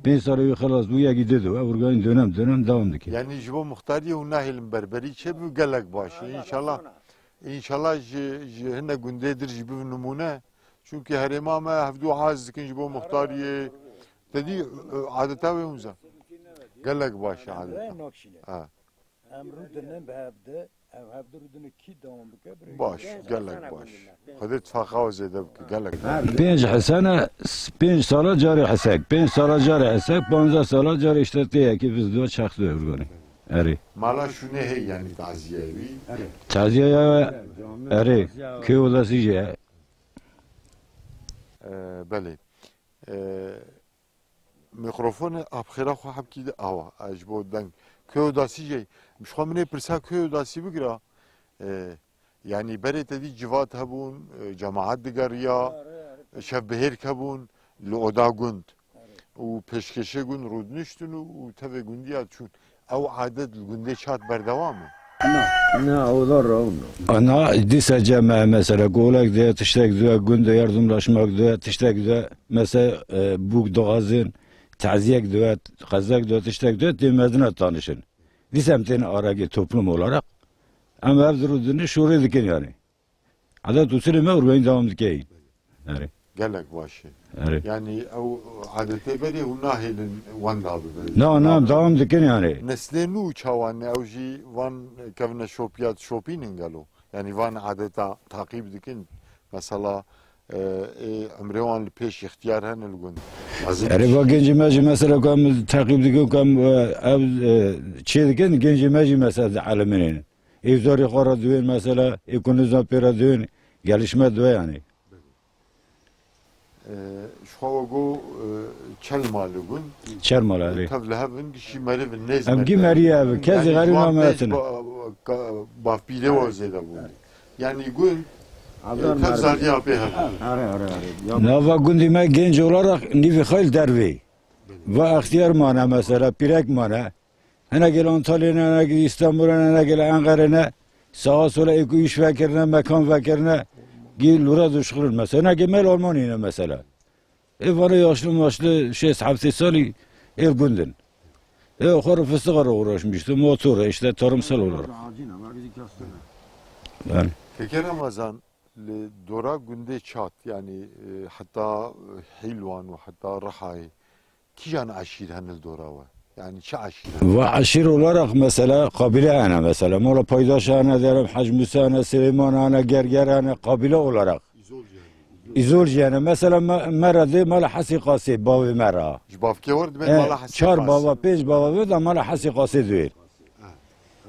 Pênc salê wî xilas bû, yekî dido. Ev urganî dönem dönem devam dike. Yanî ji bo muxtariyê hûn nahêlin berberî çêbû, gelek baş e. Înşallah, înşallah ji, ji hine gundê dir jî bibe nimûne. Çunkî herêma me hevdû hez dikin ji bo muxtariyê. Te dî, e, adeta wê hûn zan. Gelek baş e adeta. Ha. Em rûdinin bi hev de, ev hev de rûdinin kî dewam bike, birê Baş, kî gelek baş. Xwedê tifaqa we zêde bike, gelek baş. Pênc hesene, s-, pênc sala carê hesek, pênc sala carê hesek, panzdeh sala carê işte tê yekî vizdiyo çax diyo urganî. Erê. Mala şûnê hey yani taziye wî. Taziye ya, erê, kê odasî jî ye. Ee, belê. Ee, Mikrofonê apxêra xwe hebkî de awa, ez ji bo deng. Kê odasî jê, ji xwe min ê pirsa kê odasî bigira. E, Yanî berê te dî civat hebûn, e, cemaat digeriya, şevbihêrk hebûn li oda gund. Û pêşkêşê gund rûdiniştin û, û tevê gundiya çûn. Ew adet li gundê Çat berdewam e? Na, na, o da rawn. Ana, dîsa cem e, mesela, golek de, tiştek de, gund de, yardımlaşmak de, tiştek de, mesela, e, bûk diazin, taziyek de, qezek de, tiştek de, tê mezina tanışın. Dîsa em tên aragê toplum olarak, em ev rûdinî şûrê dikin yani. Adet usulê me urbeyin devam dikeyin. Erê. Gelek baş e. Erê. Yani ew adetê berê hûn nahêlin wenda bibin. Na, na, devam dikin yani. Neslê nû çawan ne ew jî van kevne şopiya şopînin gelo. Yani van adeta taqîb dikin. Mesela, e, ê emrê wan li pêş îxtiyar hene li gund. Lazim Erê, va gencê me jî mesela ku em teqîb dikin, ku em, e, ev, e, çê dikin, gencê me jî mesela dielimînin. Ê zarê xwe re diwên mesela, ê ku nizan pê re diwên, gelişme diwe yani. E, ji xwe we got, e, çel mal li gund. Çel mal, erê. Tev li hev in, gişî meriv in, nêz Em gî meriv in. Meriye ev, kezî Yani xerîb ji wan name pênc etine. ba-, ka-, bavpîrê we zêde bûn. Yani gund, e, tev zariya pê hev in. Are, are, are. Ya Nava gundî me genç olarak nîvî xwe li dervê. Va extiyar mane mesela, pîrek mane. Hinek li Antalya'yê ne, hinek li Îstanbul'ê ne, hinek li Enqerê ne. Sağa sola ê ku îş vekirine, mekan vekirine. Gî lura duşxulin mesela. Hinek ê me li Almanya'yê ne mesela. Ê vana yaşlı maşlı şêst heftê salî ê gundin. Ê xwe re fıstığa re uğraşmıştı. Motor, işte tarımsal olarak. Yani. Keke Ramazan, li dora gundê Çat, yani, e, heta Hîlwan û heta Rihayê, kîjan eşîr hene li dora we? Yani çi eşîr hene? Ve eşîr olarak mesela kabile hene mesela. Mola Paydaş hene, derim Hacı Musa hene, Süleyman hene, Gerger hene, kabile olarak. Îzol jî hene. Îzol jî hene. Mesela me, me re dê mala Hesê Qasê, bavê me re. Ji bavkê we re dibên E, mala Hesê çar Qasê. Bava, pênc bava ve de mala Hesê Qasê duyên. Ha.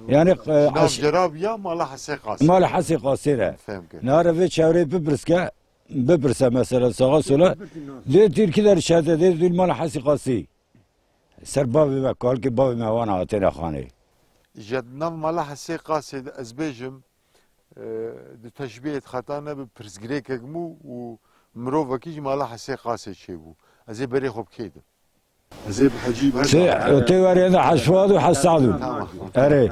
Yani, e, Nav eş- Cerabiya mala Hesê Qasê. Mala Hesê Qasê re. Fem kir. Nare vê çevrê bipirske, bipirse mesela sağa sola. Dê Tirkî der şerte, dê dûl mala Hesê Qasî. Ser bavê me, kalkê bavê me wana hatêne xanê. Ji nav mala Hesê Qasê de ez bêjim, e, di teşbîhê xeta nebe pirsgirêkek bû û mirovekî ji mala Hesê Qasê çêbû. Ez ê berê xwe bi kê dim? Ez ê bi Hecî Tê, Berda. Tê werê de Hecî Fuad û Hecî Sadûn. Tamam. Erê.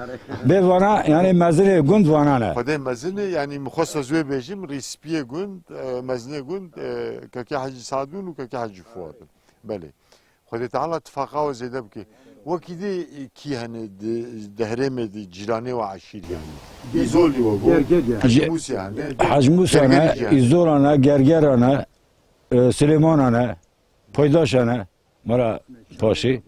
Bê vana, yani mezinê gund vana ne. Xwedê mezinê, yani min xwest ez wê bêjim, rîspiyê gund, e, mezinê gund, e, Keke Hecî Sadûn û Keke Hecî Fuad in. Belê. Xwedê Teala tifaqa we zêde bike. Wekî dî kî hene di, di herêmê di cîranê we eşîr yani? Îzolî we bû. Ger, ger, ger. Hecî Mûsê hene. Hecî Mûsa ne, Gergerî jî hene. Îzola ne, Gergera ne, e, Silêmana ne. Paydaşa ne, mala Paşê,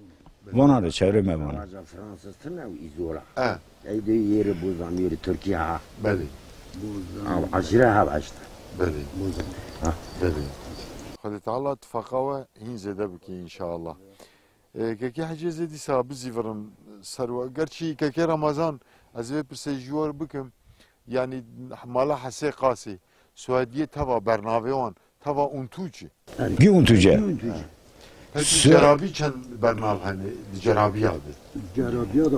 vana re çevrê me vana. Raja Fransız tine û Îzola. E. Ey de yeri Bozan, yeri Türkiye ha. Belê. Av aşire ha işte. Belê. Ha. Belê. Xwedê Teala tifaqa we hîn zêde bike inşallah. E, Kekê Hecê zê dîsa bizîvirim ser we. Gerçî Kekê Ramazan, ez vê pirsê ji we bikim. Yani mala Hesê Qasê, Suediyê teva bernavê wan, teva Untuce. Gî Untuce. Peki Su- Cerabî çend bernav hene di Cerabiya de? Cerabiya da.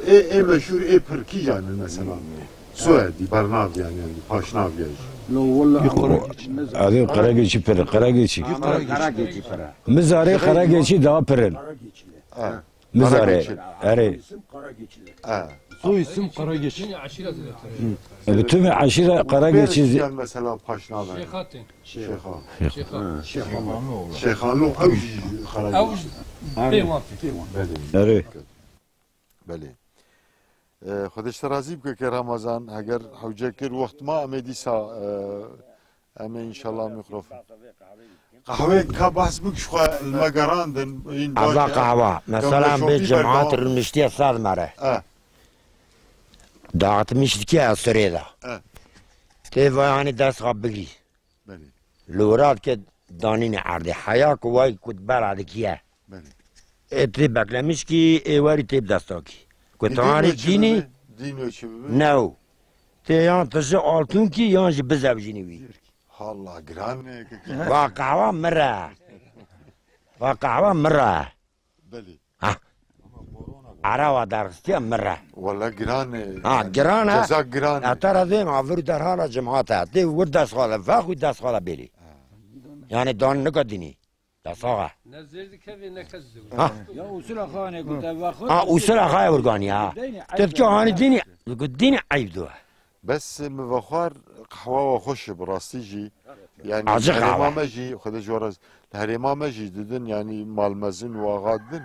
Ê, ê meşhur, ê pir kîjan in mesela? Suedî bernav yani, yani paşnav yani. La walla. Adê Qarageçî pir, Qarageçî. Qarageçî pir. Mizarê Qarageçî daha pir in. Ha. Mizarê. Karageçi. Erê. Soy isim Karageç. Bütün aşire Karageçi. Pêr yan mesela paşnav. Şêxatê. Şêxa. Şêxa. Şêxanlı oğlu. Şêxanlı ew jî Karageç. Ew jî pê wan tê. Belê. Belê. E, Xwedê ji te razî bike ke Ramazan, heger hewce kir wext ma em ê dîsa, e, Em ê înşallah mikrofon. Qehweyek ka behs bik ji xwe li me gerandin, în Eva baş e. Qehwa. Mesela bê cemaat rûniştiye saz mere. E. Dağıtmış dikiye esirê de. E. Tê vay hani dest xwe bigî. Belê. Li wira dike danîne erdê. Heya ku way ku bela dikiye. Belê. Ê tê beklemiş kî ê werî tê bi desta kî. Ku tarî dînî. Dîno çi bibe? New. Tê yan tije altûn kî yan jî bizewjînî wî. Halla giran e, kekî. Va qehwa min re. Va qehwa min re. Belê. Ha. Erewa derxistiye mirre. Wele giran e. Ha, giran e. Ceza giran e. Etara dê ma vir derhala cemaat e. Dê wir dest xala, vex û dest xala bêlî. Yani dan nika dinî. Dest xala. Ne zêr dikevê, ne kes dewr. Ha. Ya usul axane ku te vaxo. Ha, usul axaya urgani ha. Deynî Tevke hani dinî, ku dinî eyb do. Bes min vexwar qehwa we xweş e, bi rastî jî. Yani Acı herêma kahve. me jî, Xwedê ji we razî, li herêma me jî didin, yani malmezin û axa didin.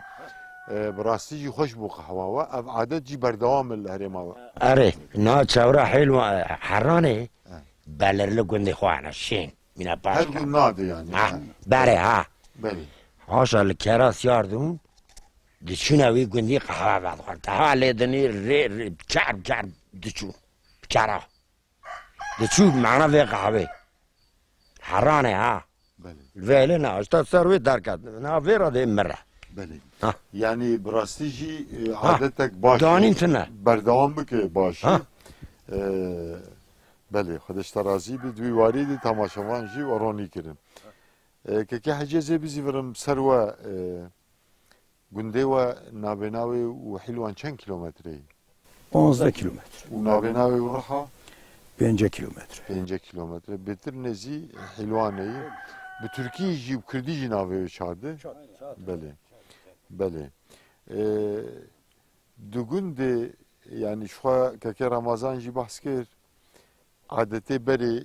E, bi rastî jî xweş bû qehwa we. Ev adet jî berdewam e li herêma we. Erê, na çewra hêl we, Heranê, Evet. belirli gundê xwe hene, şên. Mîna paş Her ke. gün nade yani. Ha, berê, ha. Belê. Haşa li kera siyar dûn, diçûne wî gundî qehwe vedixwar. Qehwe lê dinî rê, rê, çar, çar diçû. Çara. Diçû mana vê qehwê. Heranê ha. Belê. Vêlê ne, işte ser wê derket. Na vê re dê mirre. Belê. Ha. Yani bi rastî jî, e, Ha. adetek baş e. Danîn tune. Berdewam bike baş e. Ha. E, belê, Xwedê ji te razî bî. Di wî warî de temaşevan jî we ronî kirin. E, kekê Hecê zê bizîvirim ser we, e, Gundê we nabêna wê û Hîlwan çend kîlometre ye? Panzdeh kîlometre. Û nabêna wê û Riha? Pêncî kîlometre. Pêncî kîlometre. Bêtir nêzî Hîlwanê ye. Bi Tirkî jî, bi Kirdî jî navê wê Çad e? Çad, Çad. Belê. Belê. Ee, di gundê, yani, ji xwe kekê Ramazan jî behs kir. Adetê berê,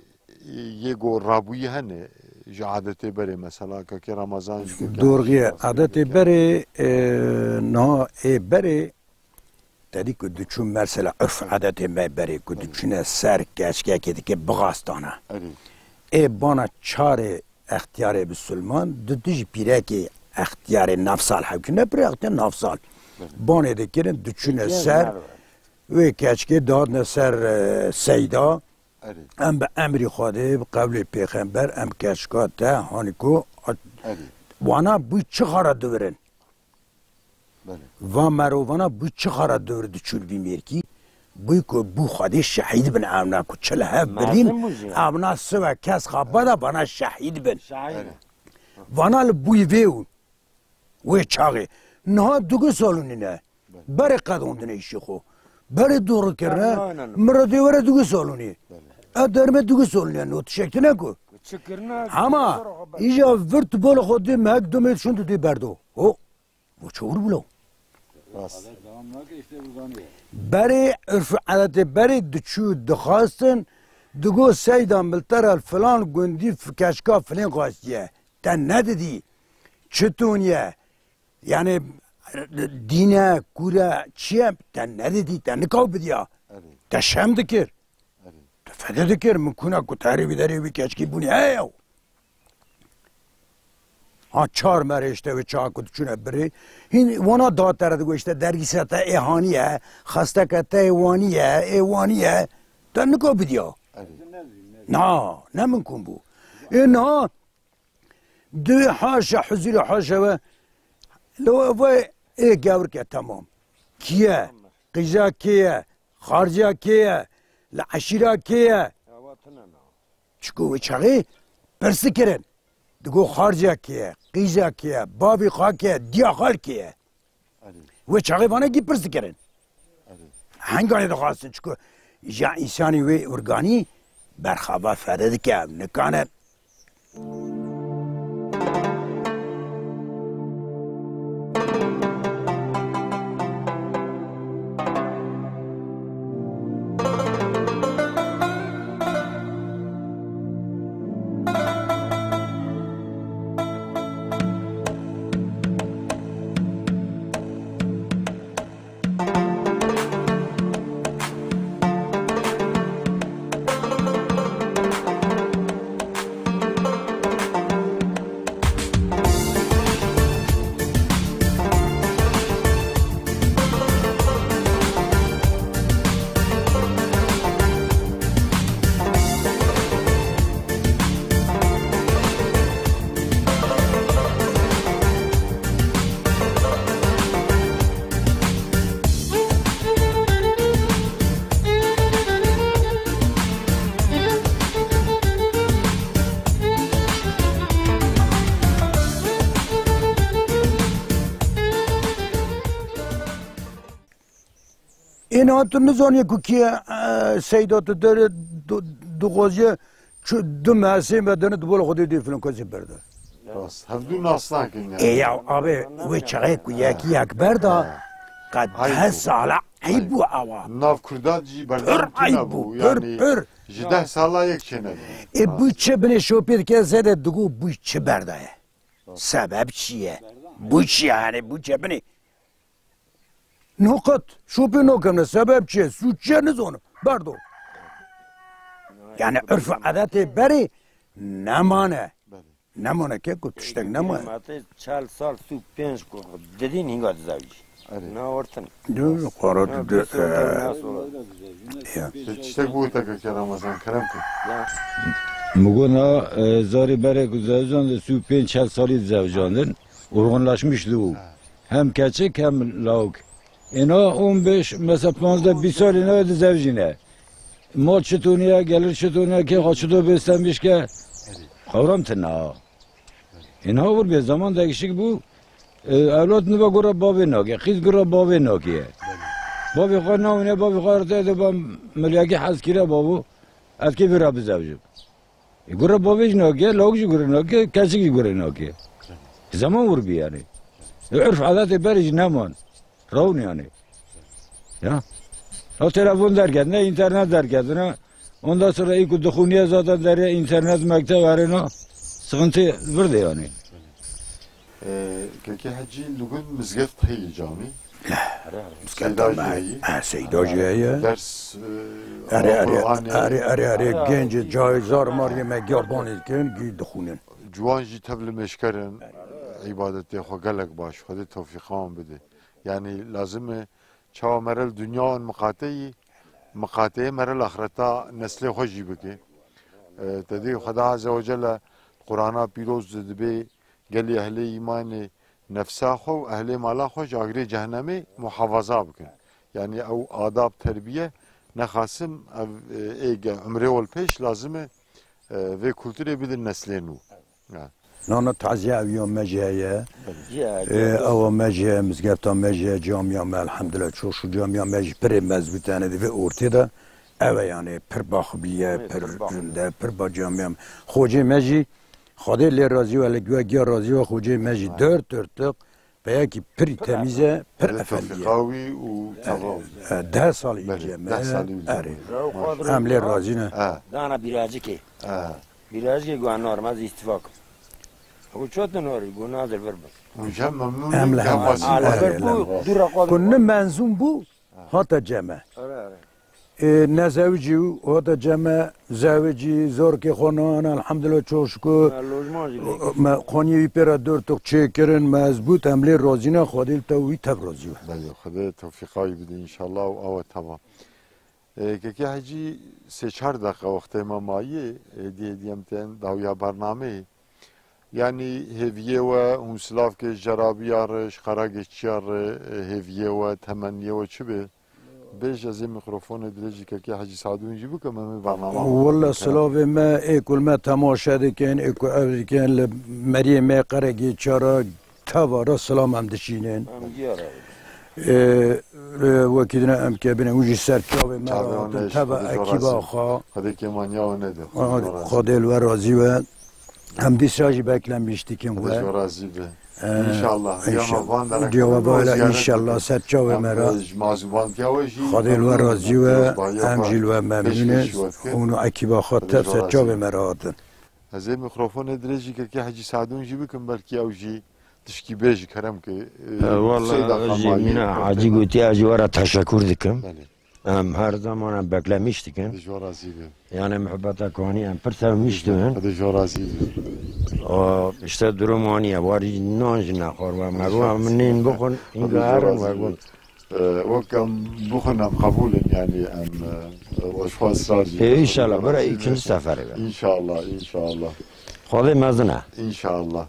e, yê ku rabûyî hene, ji adetê berê mesela kekê Ramazan jî kekê Dorxiye, adetê berê, e, niha ê berê, te dî ku diçû mesela urf adetê me berê ku diçûne ser keçkekê dike bixastana. Erê. Ê bana çarê extiyarê bisilman, di dijî pîrekê extiyarê navsal hewkî, ne pîrê extiyar navsal. Belê. Banê dikirin, diçûne ser, wê keçkê dihatine ser, e, seyda. Erê. Em bi emrî Xwedê, bi qewlê pêxember, em keçka te hanîko at-, Erê. wana bû çi xara divirin? Belê. Va merovana bû çi xara divir diçûn vî mêrkî? Bû ku bû Xwedê şehîd bin evna ku çi li hev birîn, Mezin bû jî. evna sive kes xaba da vana şehîd bin. Şehîd. Erê. Vana li bûyî vê û. Wê çaxê. Niha du salonî ne. Belê. Berê qedandine îşê xwe. Berê dûr kirine. Qedandine. Miradê were du salonî. Belê. Ev derme du salonî ne, not şektine ku. Çi kirine? Ama îja virt bol xwe dê mehek dumê şund dê berdo. Ho. Bu çawur bilo. Rast. Berê urf adetê berê diçû dixwastin, digo seyda miltera filan gundî f-, keçka filên xwastiye. Te nedidî. Çi toniye? Yani, dîne, kure, çi ye? Te nedidî, te nikaw bidiya. Erê. Te şem dikir. Erê. Te fede dikir, min kuna ku terê wî derê wî keçkî bûnî heye. Ha, çar merê işte wê çawa ku diçûne birê. Hîn wana da te re digo işte dergîse te ê haniye, xesteke te ê waniye, ê waniye. Te nikaw bidiya. Erê. Na, ne min kum bû. Ê niha Divê haşa huzûrê haşa ve, li we ê gewr ke temam. Kî ye? Qîza kê ye? Xarciya kê ye? Li eşîra kê ye? Çiko wê çaxê pirs dikirin. Digo xarciya kê ye? Qîza kê ye? Bavê xwe kê ye? Diya xal kê ye? Erê. Wê çaxê vana gî pirs dikirin. Erê. Henganê dixwastin, çiko ja însanî wê urganî berxaba fede dike, nikane. Êna tu nizaniye ku kî ye, e, Seyda tu dere du, du xwaziye çu, du mesê me dene tu bola xwedê dê filan kesê berde. Rast. Hevdû nas nakin yani. E ya abi, wê çaxê ku yek yek berda, qet Ayb deh bû. Sala eyb bû awa. Nav Kurdan jî Pir berdem eyb tune bû, bû, pir, yanî pir. Ji deh sala yek çênebû. E, bû çi binê şopê dike zede digo bû çi berdaye? Sebeb çi ye? Bû çi ye? Hani bû çi binê? Noqat, şopê nakemne, sebeb çi ye? Sûc çi ye? Nizanim. Berdo. Yani urf û adetê berê nemane. Belê. Nemane ke ku tiştek nemane. Hikûmetê çel sal sû pênc ku didîn hinga dizewicî. Erê. Na ortin. Dû, qara Na tu de, pês ortin, e, na sola. Ya. Te tiştek bû te ke Ramazan, kerem kir. Ya. Mugona, e, zarê berê ku zewicandin, sû pênc çel salî zewicandin. Olgunlaşmış dû. Ha. Hem keçik hem lawik. Êna on beş, mesela panzdeh bîst salî ne dizewicîne. Mal çi toniye, gelir çi toniye, kê xwe çi do beslenmiş ke. Qewram tine ha. Êna wir bê, zaman değişik bû. E, ewlad niva gura bavê nake, qîz gura bavê nake. Bavê xwe nawine, bavê xwe erte de ba milyakî hez kire bavo, ez kê vira bizewjim. E, gure bavê jî nake, lawik jî gure nake, kesik jî gure nake. Zaman wir bî yani. E, urf adetê berê jî neman. Rawn yani. Ya. O telefon derketine, internet derketine. Ondan sonra ilk dixuniye zaten derya internet, mektep erêna. Sıkıntı burada yani. Ee, Kekê Hecî, li gund mizgeft heye camî? Mizgefta Seyda me jî heye. Heye. Ha, Seyda jî heye. Ders, e, Erê, erê, Qur'anê. Erê, erê, erê, genc, cahil, zar mar yê me gerdanê dikin, gî dixunin. Ciwan jî tev li mêşker in, îbadetê xwe gelek baş, Xwedê tewfîqa wan bide. Yani lazim e çawa mere li dinya in miqate yî, miqateyê mere li axireta neslê xwe jî bike. E, te dî Xweda Azze ve Celle Qur'ana pîroz de dibê gelê ehlê îmanê nefsa xwe û ehlê mala xwe ji agirê cehennemê muhafaza bikin. Yani ew adab terbiye nexasim ev, e, ê ge umrê wel pêş lazim e, e, vê kulturê bidin neslê nû. Ha. Nana taziye eviya me jî heye. Belê. Jî heye, Ee, jî heye. Ewa me jî heye, mizgefta me jî heye, camiya me, elhamdülillah, çok şükür camiya me jî pirê mezbût, yani di vê ortê de ev e, yani pir baxbiliye, Evet, pir pir bax. Rinde, pir ba camiya me. Xocê me jî, Xwedê lê razî we, li we giya razî we, xocê me jî Aynen. Dört dörtlük, peyekî pir Pir temiz e, efendi. Pir Hadi efendi ye. Tevfîqa wî û teva wî. E, deh salî Belê, cem e. Deh salî wî cem e. Erê. Maşallah. Em lê razî ne. Ha. Dana biracikê. Ha. Biraz ki guan normal istifak. Bu çok da nori, bu nadir bir bak. Hocam memnun Em le hem hema. Ala erê, ber le. Bu dura Ku ne menzûn bû, hate cem e. Ara ara. Ê, ne zewicî û hate cem e, zewicî, zorkê xwe nan, elhamdülillah, çok şükür. Ha, lojman jî lê. Me qaniyê wî pê re dörtük çêkirin, mezbût, em lê razî ne, Xwedê li te wî tev razî we. Belê, Xwedê tewfîqa wî bide înşallah û awe teva. E, Kekê Hecî, sê çar deqa wextê me maye, e, diyê diyem tên dawiya bernameyê. Yani hêviyê we, hûn silav ke ji Cerabiya re, ji Qeragê Çiya re, e, hêviyê we, temenniyê we çi be? Bêj ez ê mîkrofonê dirêjî Kekê Hecî Sadûn jî bikim, em ê bernama xwe Welle bikin. Silavê me, ê ku me temaşe dikin, ê ku ev dikin, li meriyê me Qeregê Çiya re, teva re silam em dişînin. Em giya re. Ê, ê, wekî dine em kebine, hûn jî ser çavê me Çavê re wan hatin, neş, teva Xwedê ji we ekîba razî. Xwe. Xwedê kêmaniya we nede, Xwedê ji we razî. Xwedê li we razî we. Em dîsa jî beklemiş dikin we. Xwedê ji we razî be. Ee, Înşallah. Diyama înşallah. Van dere Diyama kevin, van ziyaret înşallah, bikin. Ser çavê me re. Em, e, ji mazûbantiya we jî Xwedê li we memnûn in, razî we, pîrozbahiya em xwe jî li we pêşkêş memnûn in. Ji we dikin. Hûn û ekîba xwe Xwedê tev ji we ser razî çavê be. Me re hatin. Ez ê mîkrofonê dirêjî Kekê Hecî Sadûn jî bikim, belkî ew jî tişkî bêje kerem ke, e, E, wala, Seyda ez jî Kamalî, ne, Hacî gotiye, ez jî we re teşekkür dikim. Belê. Em her zaman em beklemiş dikin. Ji we razî bin. Yani muhabbeta kanî em pir sevmiş dibin. Xwedê ji we razî bin. O, işte durum aniye, warî nan jî nexwar we, me got, em nîn bixwin, Xwedê ji we inga herin razî we bin. Got. Ee, wek em bixwin em qebûl in, yani em, e, we ji xwe israr jî Ê, bixwin, înşallah, bira ikinci sefere be. Înşallah, înşallah. Xwedê mezin e. Înşallah.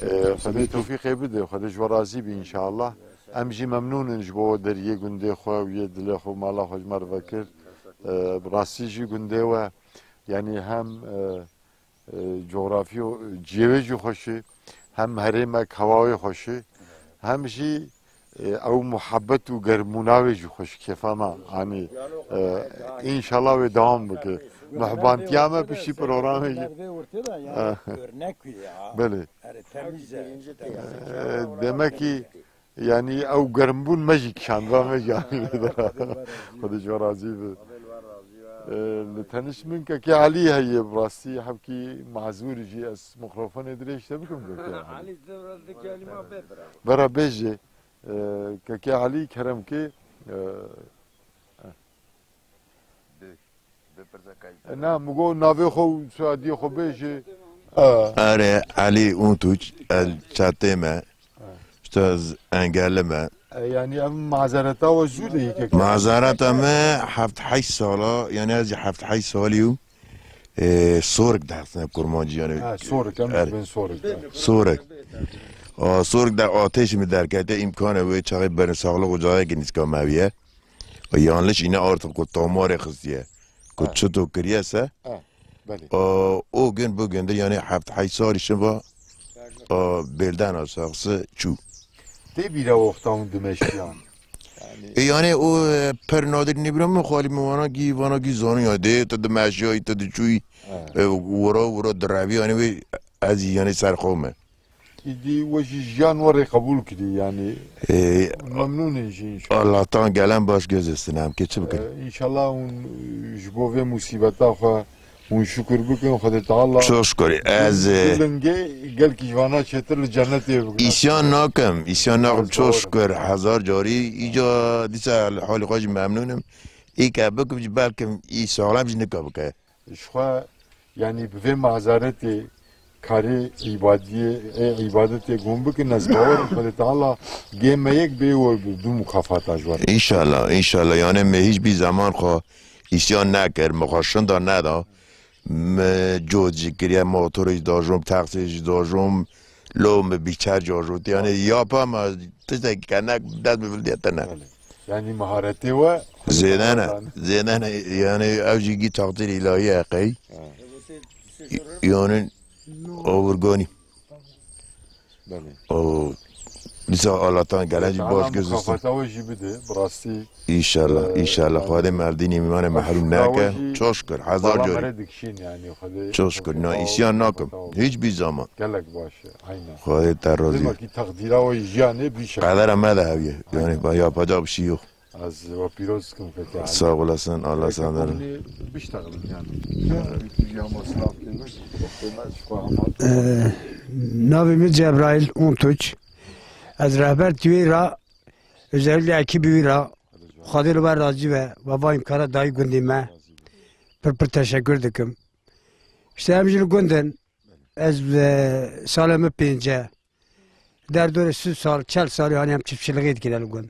Ee, Xwedê tewfîqê bide, Xwedê ji we razî be înşallah. Em jî memnûn in ji bo deriyê gundê xwe û yê dilê xwe û mala xwe ji me re vekir. Ee, bi rastî jî gundê we, yani hem, e, e, coğrafî û cihê wê jî xweş e, hem herêmek hewa wê xweş e, hem jî E, ew muhebbet û germûna wê jî xweş kêfa me. Yanî, e, înşallah wê dewam bike. Muhbantiya me piştî programê jî. Belê. E, demek ki, yanî ew germbûn me jî kişand, va me jî, yanî, Xwedê ji we razî be. E, li teniş min kekê Elî heye, bi rastî hevkî mazûr jî, ez mikrofonê dirêj te bikim kekê Elî. Vera bêjê. E, kekê Elî kerem ke, e, e, na, min got navê xwe û soyadiyê xwe bêjê. E. Erê, Elî Untuç, el çatê me. E. Îşte ez engelli me. E, yanî ev mazereta we zû de yekek. Mazereta me heft heşt sala, yanî ez jî heft heşt salî û, e, Sorik dexsine kurmancî yanî. Ha, Sorik, em Erê. Dibên Sorik. Sorik. A, Sorik de ateş mi derkete, îmkanê wê çaxê berin sağlık ocağê ki nîska me viye. Yanlış îne artık ku tomarê xistiye. Ku Ha. çito kiriye se. Ha, belê. A, o gün bugündür yani heft heşt sal işim var. A, belden aşağısı çu. Tê bîra wexta hûn dimeşiyan. E, yani o, e, per nadir ne bîra min xalî min vana gî, vana gî zanî ya dê, tu dimeşiyayî, tu diçûyî, Ha. e, wira, wira direvî, yani wê ez yani ser xwe me. Îdî we jî jiyan we rê qebûl kirî, yanî Ee, memnûn in jî înşallah. Allah'tan gelen baş göz üstüne, em kê çi bikin? Ee, înşallah hûn, e, ji bo vê musîbeta xwe hûn şukir bikin Xwedê Teala. Çok şükür. Ez, e, lingê gelkî ji vana çêtir li cennetê bikin. Îsyan nakim, îsyan nakim. Ez Çok şükür. Hezar carî îca dîsa li halî xwe jî memnûn im. Îke bikim jî belkim î saxlem jî nika bike. Ji xwe, yanî bi vê mazeretê karê îbadiyê, ê îbadetê gom bikin, ez bawer im Xwedê Teala gê me yek bê we bi du mukafata ji we re. Înşallah, înşallah. Yani me hiçbir zaman xwe îsyan nekir, me xwe şinda neda. Me cot jî kiriye, motorê jî dajom, taksê jî dajom, lo me bîçer cajot. Yani yapa me tiştekî kenek dest bi vildiye tine. Belê. Yani maharetê we Zêde ne, zêde ne. Yani ev jî gî takdir îlahî ye qey. Ha. Yani awurganî. Belê. O, dîsa Allah'tan gelen jî baş göz üstüne. Mukafata we jî bide, bi rastî. İnşallah, e, inşallah. Xwedê merdînî mîmanê mehrûm neke. Çok şükür, hezar carî. Bala me re dikişîn yani, Xwedê. Çok şükür. Na, îsyan nakim. Hiçbir zaman. Gelek baş e, aynen. Xwedê te razî. Demek ki takdira we jiyanê bîşe. Qedera me de heviye. Yani yapacak bir şey yok. Ez we pîroz dikim keke Elî. Sağ olasın, Allah senden. Keke hûn ê biştexilin yani. Ya, ya masraf kêmek, kêmek ji xwe hema. Ee, navê min Cebraîl Untuç. Ez rehber tîwê ra, özellikle ekîbî wî ra, Xwedê li we razî be, we va îmkana dayî gundê me. Pir pir teşekkür dikim. İşte em jî li gund in. Ez, e, salê min pênc e. Derdorê sî sal, çel salî hanî em çiftçilixê dikine li gund.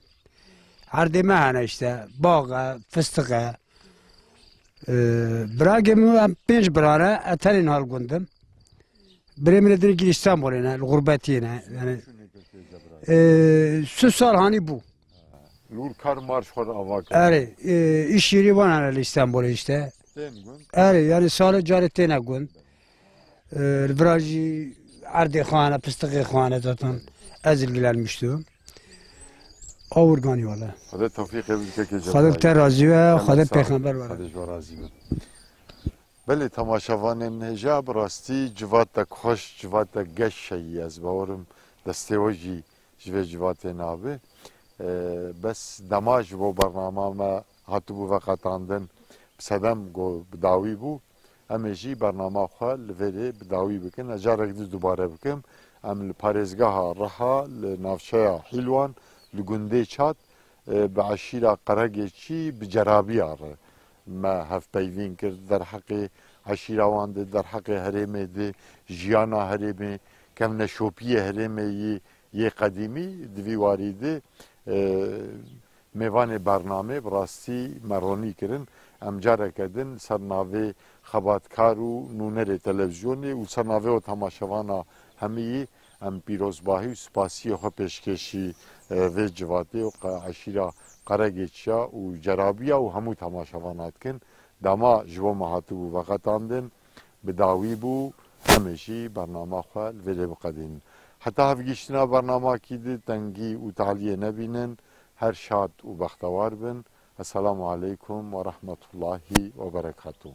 Erdê me hene işte, bax e, fistiq e. E, biragê min em pênc birane, e, tenê niha li gund im. Birê min ê din gî Îstanbulê ne, li xurbetiyê ne. Yani, e, sî sal hanî bû. Li wir kar mar ji xwe re ava kir. Erê, e, îş yerî wan hene li Îstanbulê işte. Tên gund. Erê, yani salê carê têne gund. E, li vira jî erdê xwe hene, pistiqê xwe hene zaten. Ez ilgilenmiştim. Awurganî wele. Xwedê tewfîqê bide kekê Cebraîl. Xwedê te razî be, Xwedê pêxember were. Xwedê ji we razî be. Belê, temaşevanên hêja, bi rastî civatek xweş, civatek geş heyî. Ez bawer im destê we jî ji vê civatê nabe. E, bes dema ji bo bernama me hatibû veqetandin, bi sedem go bi dawî bû. Em ê jî bernama xwe li vêrê bi dawî bikin. Ez carek dî dubare bikim. Em li parêzgeha Riha, li navçeya Hîlwan, li gundê Çat, e, bi eşîra Qeregêçî, bi Cerabiya re me hevpeyvîn kir. Derheqê eşîra wan de, derheqê herêmê de, jiyana herêmê, kevneşopiyê herêmê yê, yê qedîmî di vî warî de, e, mêvanê bernamê bi rastî me ronî kirin. Em careke din ser navê xebatkar û nûnerê televîzyonê û ser navê we temaşevana hemiyî em pîrozbahî û spasiyê xwe pêşkêşî, e, vê civatê û qe-, eşîra Qeregêçiya û Cerabiya û hemû temaşevana dikin. Dema ji bo me hatibû veqetandin, bi dawî bû, em ê jî bernama xwe li vêrê biqedînin. Heta hevgihiştina bernamakî di tengî û taliyê nebînin, her şad û bextewar bin. Esselamu aleykum ve rahmetullahi ve berekatuhu.